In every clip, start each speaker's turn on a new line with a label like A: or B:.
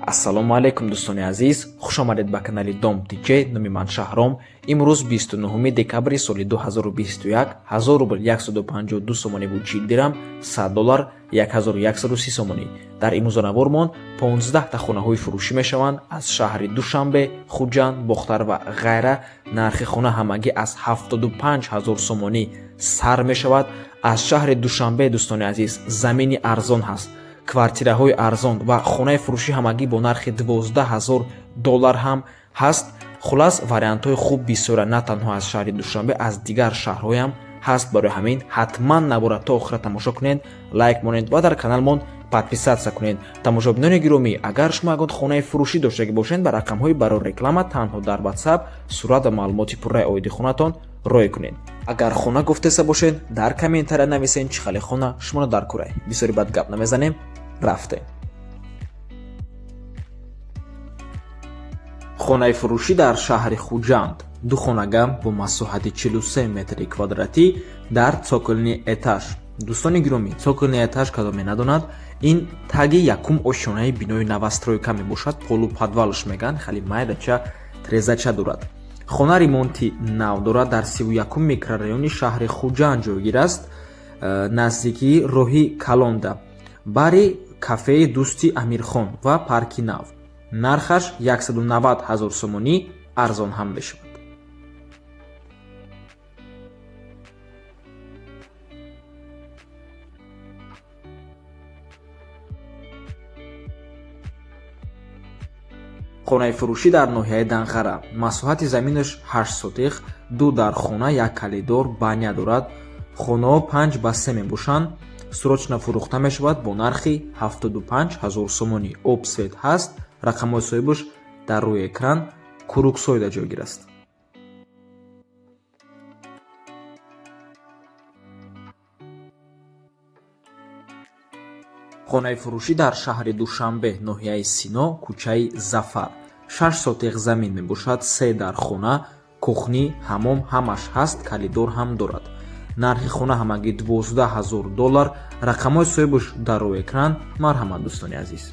A: Ассалому алайкум, дӯстони азиз, хушомадед ба канали Дом Тҷ. Номи ман Шаҳром. Имрӯз 29 декабри соли 2021, 1000 рубл 152 сомониву 40 дирам, 100 доллар 1130 сомонӣ. Дар имрӯзанавормон 15 та хонаҳои фурӯшӣ мешаванд аз шаҳри Душанбе, Хуҷанд, Бохтар ва ғайра. Нархи хона ҳамагӣ аз 75 ҳазор сомонӣ сар мешавад. Аз шаҳри Душанбе, дӯстони азиз, замини арзон ҳаст, квартираҳои арзон ва хонаи фурӯшӣ ҳамагӣ бо нархи 12 ҳазор доллар ҳам ҳаст. Хулас, вариантҳои хуб бисёра, на танҳо аз шаҳри Душанбе, аз дигар шаҳрҳоям ҳаст. Барои ҳамин ҳатман набора то охира тамошо кунед, лайк монед ва дар каналмон подписаться кунед. Тамошобинони гиромӣ, агар шумо ягон хонаи фурӯшӣ доштагӣ бошед, ба рақамҳои барои реклама танҳо дар WhatsApp сурат ва маълумоти пурраи оиди хонатон рой кунед. Агар хона гуфтеса бошед, дар комментария нависед, чӣ хеле хона шуморо дар курай. Бисёри бад гап намезанем, рафтем. Хонаи фурӯшӣ дар шаҳри Хуҷанд, ду хонага бо масоҳати 43 метри квадратӣ дар цокольный этаж. Дӯстони гиромӣ, цокольный этаж кадоме надонад, ин таги якум ошёнаи бинои новостройка мебошад, полуподвал ш мегӯянд, хеле майдача, трезача дорад. Хона ремонти нав дорад, дар 31-ум микрорайони шаҳри Хуҷанд ҷойгир аст, наздикии роҳи Калонда, бари кафеи Дӯсти Амирхон ва парки нав. Нархаш 190 ҳазор сомонӣ, арзон ҳам мешавад. Хонаи фурӯшӣ дар ноҳияи Данғара, масоҳати заминаш 8 сотих, ду дар хона, як калидор, баня дорад. Хонаҳо 5 ба 3 мебошанд. Срочно фурӯхта мешавад бо нархи 75 ҳазор сомонӣ. Об, свет ҳаст. Рақамҳои соҳибаш дар рӯи экран. Куруксойда ҷойгир аст. Хонаи фурӯшӣ дар шаҳри Душанбе, ноҳияи Сино, кӯчаи Зафар, 6 сотих замин мебошад, се дар хона, кухня, ҳамом ҳамаш ҳаст, калидор ҳам дорад. Нархи хона ҳамагӣ 12 ҳазор доллар. Рақамҳои соҳибаш дар рӯи экран. Марҳамат, дӯстони азиз.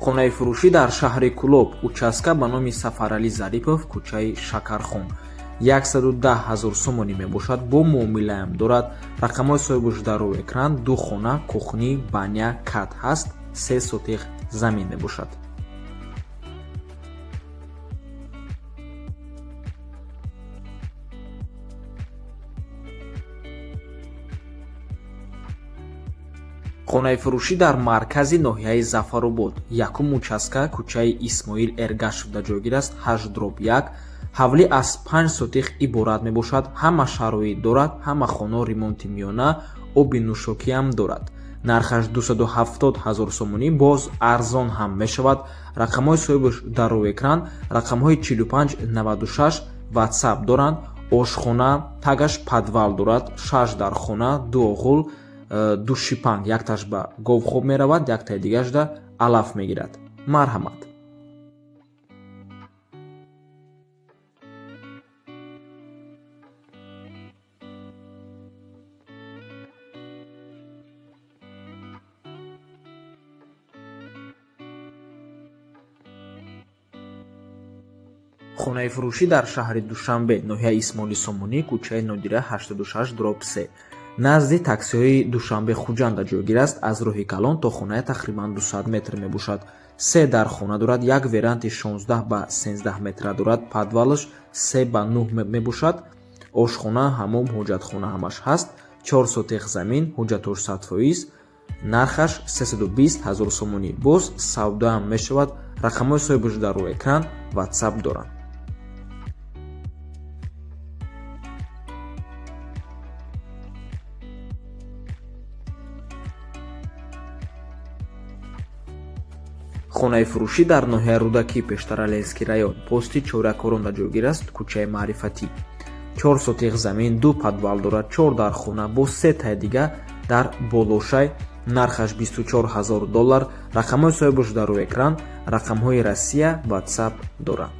A: Хонаи фурӯшӣ дар шаҳри Кӯлоб, участка ба номи Сафаралӣ Зарипов, кӯчаи Шакархон, 110 ҳазор сомонӣ мебошад, бо муомилаам дорад. Рақамҳои соҳибаш дар рӯи экран. Ду хона, кухня, баня, кат ҳаст, 3 сотих замин мебошад. Хонаи фурӯшӣ дар маркази ноҳияи Зафаробод, якум участка, кӯчаи Исмоил Эргашевда ҷойгир аст, 8/1. Ҳавлӣ аз 5 сотих иборат мебошад, ҳама шароит дорад, ҳама хоно ремонти миёна, оби нӯшокиам дорад. Нархаш 270 ҳазор сомонӣ, боз арзон ҳам мешавад. Рақамҳои соҳибаш дар рӯи экран, рақамҳои 45 96 WhatsApp доранд. Ошхона, тагаш подвал дорад, шаш дар хона, ду оғул, ду шипанг, якташ ба говхоб меравад, яктаи дигарашда алаф мегирад. Марҳамат. Хонаи фурӯшӣ дар шаҳри Душанбе, ноҳияи Исмоили Сомонӣ, кӯчаи Нодира 86/3, назди таксиҳои Душанбе Хуҷанда ҷойгир аст. Аз роҳи калон то хоная тақрибан 200 метр мебошад. Се дар хона дорад, як веранти 16 ба 13 метра дорад, подвал аш 3 ба 9 мебошад. Ошхона, ҳамом, ҳоҷатхона ҳамаш ҳаст, 4 сотих замин, ҳуҷҷатош 100%. Нархаш 320 ҳазор сомонӣ, боз савдоам мешавад. Рақамҳои соҳибаш дар рӯи экран, WhatsApp доранд. Хонаи фурӯшӣ дар ноҳияи Рӯдакӣ, пештара Ленский район, пости Чорякоронда ҷойгир аст, кӯчаи Маърифатӣ. 4 сотих замин, ду подвал дорад, чор дар хона, бо се таи дига дар болошай. Нархаш 24 ҳазор доллар. Рақамҳои соҳибаш дар рӯи экран, рақамҳои Россия, WhatsApp доранд.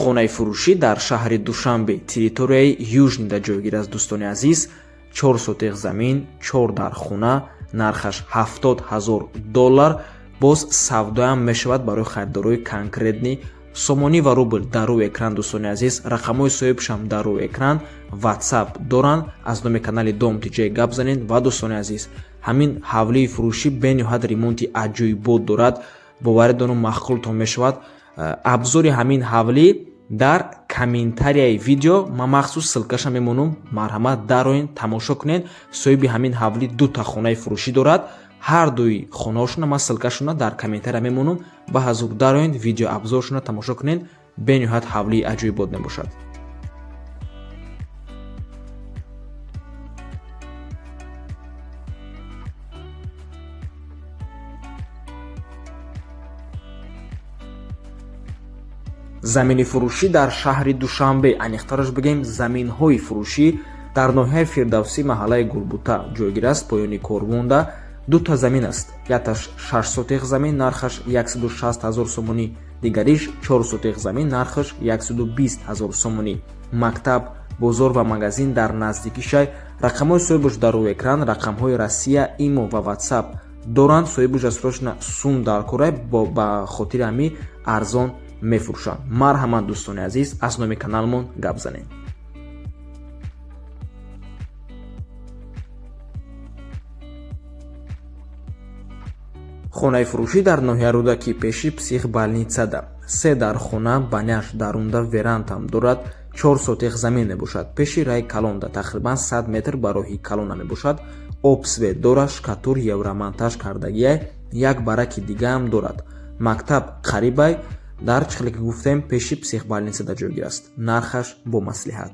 A: Хонаи фурӯшӣ дар шаҳри Душанбе, территорияи Южный да ҷойгир аст, дӯстони азиз. 4 сотих замин, 4 дар хона, нархаш 70 000 доллар. Боз савдоям мешавад барои харидорои конкретный. Сомонӣ ва рубл дар рӯи экран, дӯстони азиз, рақамҳои соҳибшам дар рӯи экран, WhatsApp доранд. Аз номи канали Дом ТЖ гап занед. Ва, дӯстони азиз, ҳамин ҳавлии фурӯшӣ бениҳоят ремонти аҷоибот дорад, боварӣ дорам, маъқултон мешавад. Обзори ҳамин ҳавлӣ дар комментарияи видео ман махсус ссылкаша мемонам, марҳамат, дароин, тамошо кунед. Соҳиби ҳамин ҳавлӣ дута хонаи фурӯшӣ дорад. Ҳар дуи хонаҳошона ман ссылкашона дар комментария мемонам, ба ҳазур дароин, видео обзоршона тамошо кунед. Бениҳоят ҳавлии аҷоибот мебошад. Замини фурӯшӣ дар шаҳри Душанбе, аниқтараш бигем, заминҳои фурӯшӣ дар ноҳияи Фирдавсӣ, маҳаллаи Гулбута ҷойгир аст, поёни Корвонда. Дута замин аст: якташ 6 сотих замин, нархаш 160 ҳазор сомонӣ, дигариш 4 сотих замин, нархаш 120 ҳазор сомонӣ. Мактаб, бозор ва магазин дар наздикишай. Рақамҳои соҳибаш дар рӯи экран, рақамҳои Россия, имо ва WhatsApp доранд. Соҳибаш срочно сум дар корай, ба хотири ҳамин арзон мефурӯшанд. Марҳамат, дӯстони азиз, аз номи каналмон гап занем. Хонаи фурӯшӣ дар ноҳияи Рӯдакӣ, пеши психбольницада, се дар хона, баняш дарунда верандам дорад, 4 сотих замин мебошад. Пеши раи калонда, тақрибан 100 метр ба роҳи калона мебошад. Об, свет дорад, штукатур, евромонтаж кардагиай, як бараки дигаам дорад. Мактаб қарибай. Дар чихеле ки гуфтем, пеши психбольницада ҷойгир аст. Нархаш бо маслиҳат.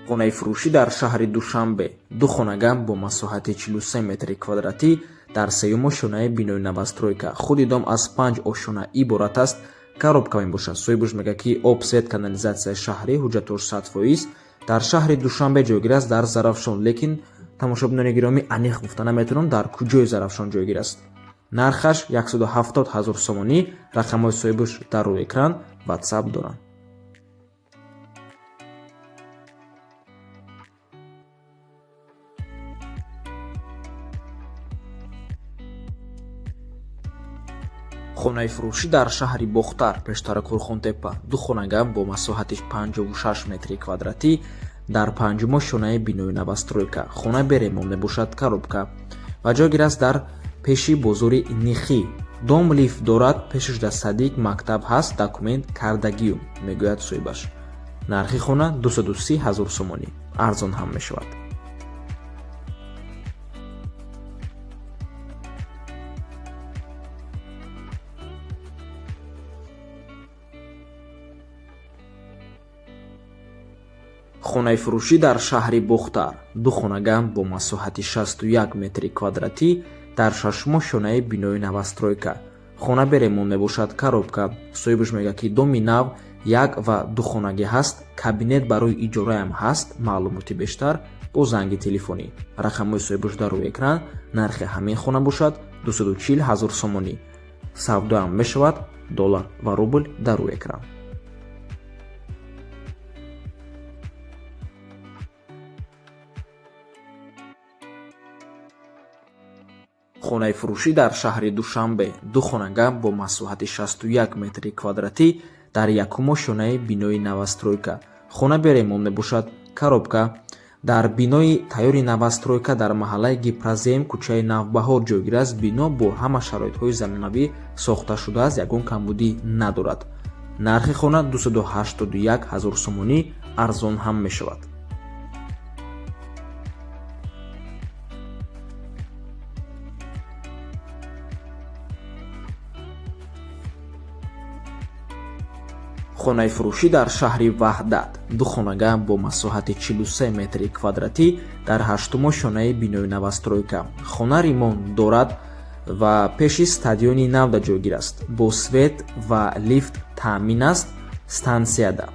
A: Хонаи фурӯшӣ дар шаҳри Душанбе, ду хонага бо масоҳати 43 метри квадратӣ дар сеюм ошёнаи бинои новостройка. Худи дом аз панҷ ошёна иборат аст, коробка мебошад. Соҳибаш мегӯяд, ки об, свет, канализатсияи шаҳрӣ, ҳуҷҷатош 100%. Дар шаҳри Душанбе ҷойгир аст, дар Зарафшон, лекин, тамошобинони гиромӣ, аниқ гуфта наметавонам, дар куҷои Зарафшон ҷойгир аст. Нархаш 170 ҳазор сомонӣ. Рақамҳои соҳибаш дар рӯи экран, WhatsApp доранд. Хонаи фурӯшӣ дар шаҳри Бохтар, пештара Қурғонтеппа, ду хонага бо масоҳати 56 метри квадратӣ дар панҷум ошёнаи бинои новостройка. Хона бе ремонт мебошад, коробка, ва ҷойгир аст дар пеши бозори Нихӣ. Дом лифт дорад, пешаш дар садик, мактаб ҳаст, документ кардагиюм, мегӯяд соҳибаш. Нархи хона 230 ҳазор сомонӣ, арзон ҳам мешавад. Хонаи фурӯшӣ дар шаҳри Бохтар, ду хонага бо масоҳати 61 метри квадратӣ дар шашум ошёнаи бинои новостройка. Хона бе ремонт мебошад, коробка. Соҳибаш мегӯяд, ки доми нав як ва духонагӣ ҳаст, кабинет барои иҷораам ҳаст. Маълумоти бештар бо занги телефонӣ. Рақамҳои соҳибаш дар рӯи экран. Нархи ҳамин хона бошад 240 ҳазор сомонӣ, савдоам мешавад. Доллар ва рубл дар рӯи экран. Хонаи фурӯшӣ дар шаҳри Душанбе, ду хонага бо масоҳати 61 метри квадратӣ дар якум ошёнаи бинои новостройка. Хона бе ремонт мебошад, коробка. Дар бинои тайёри новостройка дар маҳаллаи Гипрозем, кӯчаи Навбаҳор ҷойгир аст. Бино бо ҳама шароитҳои замонавӣ сохта шудааст, ягон камбудӣ надорад. Нархи хона 281 ҳазор сомонӣ, арзон ҳам мешавад. Хонаи фурӯшӣ дар шаҳри Ваҳдат, ду хонага бо масоҳати 43 метри квадратӣ дар ҳаштум ошёнаи бинои новостройка. Хона ремонт дорад ва пеши стадиони навда ҷойгир аст, бо свет ва лифт таъмин аст, стансияда.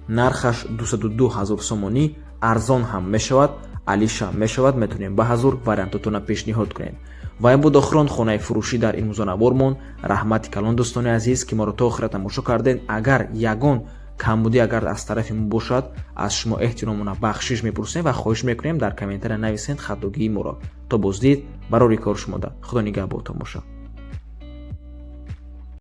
A: Нархаш 202 ҳазор сомонӣ, арзон ҳам мешавад. Алиша мешавад, метавонем ба ҳазур вариантотона пешниҳод кунем. Ва ин буд охирон хонаи фурӯшӣ дар имрӯзанабормон. Раҳмати калон, дӯстони азиз, ки моро то охира тамошо кардед. Агар ягон камбудӣ агар аз тарафи мо бошад, аз шумо эҳтиромона бахшиш мепурсем ва хоҳиш мекунем, дар комментария нависед хатогии моро. То боздид, барори кор шумода, Худо нигаҳбонтон бошад.